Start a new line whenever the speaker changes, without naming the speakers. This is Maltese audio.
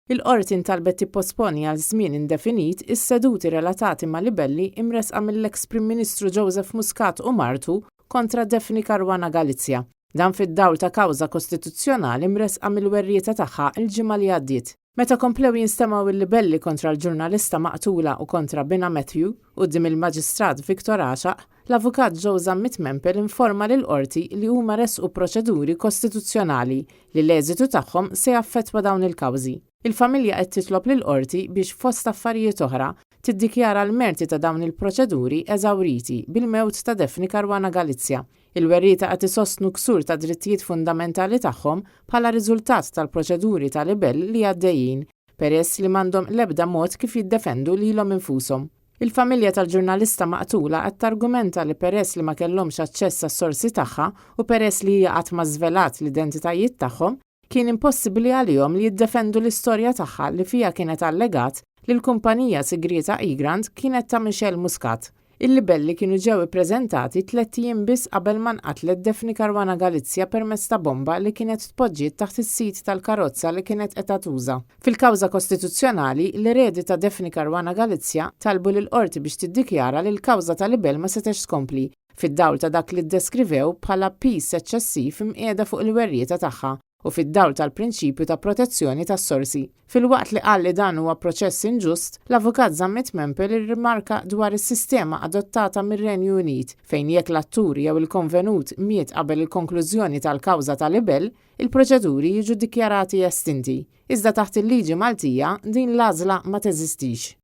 Il-Qorti ntalbet tipposponi għal żmien indefinit is-seduti relatati ma' libelli imressqa mill-eks Prim Ministru Joseph Muscat u martu kontra Daphne Caruana Galizia. Dan fid-dawl ta' kawża kostituzzjonali mressqa mill-werrieta tagħha l-ġimgħa li għaddiet. Meta komplew jinstemgħu l-libelli kontra l-ġurnalista maqtula u kontra binha Matthew, quddiem il-Maġistrat Victor Għaxaq, l-Avukat Joe Zammit Mempel informa lill-Qorti li huma ressqu proċeduri kostituzzjonali li l-eżitu tagħhom se jaffettwa dawn il-kawżi. Il-familja qed titlob lill-Qorti biex fost affarijiet oħra, tiddikjara l-merti ta' dawn il-proċeduri eżawriti bil-mewt ta' Daphne Caruana Galizia. Il-werrieta qed isostnu ksur tad-drittijiet fundamentali tagħhom bħala riżultat tal-proċeduri ta' libell li għaddejjin, peress li m'għandhom l-ebda mod kif jiddefendu lilhom infushom. Il-familja tal-ġurnalista maqtula qed targumenta li peress li ma kellhomx aċċess għas-sorsi tagħha u peress li hija qatt ma żvelat l-identitajiet tagħhom, kien impossibbli għalihom li jiddefendu l-istorja tagħha li fiha kienet allegat li l-kumpanija sigrieta Egrant kienet ta' Michelle Muscat. Il-libelli kienu ġew ippreżentati tlett ijiem biss qabel ma nqatlet Daphne Caruana Galizia permezz ta' bomba li kienet tpoġġiet taħt is-sit tal-karozza li kienet qed tuża. Fil-kawża kostituzzjonali, l-eredi ta' Daphne Caruana Galizia talbu lill-Qorti biex tiddikjara li l-kawża ta' libell ma setgħetx tkompli, fid-dawl ta' dak li ddeskrivew bħala piż eċċessiv imqiegħda fuq il-werrieta tagħha u fid-dawl tal-prinċipju ta' protezzjoni tas-sorsi. Filwaqt li qal li dan huwa proċess inġust, l-Avukat Zammit Mempel irrimarka dwar is-sistema adottata mir-Renju Unit fejn jekk l-attur jew il-konvenut miet qabel il-konklużjoni tal-kawża ta' libell, il-proċeduri jiġu dikjarati estinti. Iżda taħt il-liġi Maltija din l-għażla ma teżistix.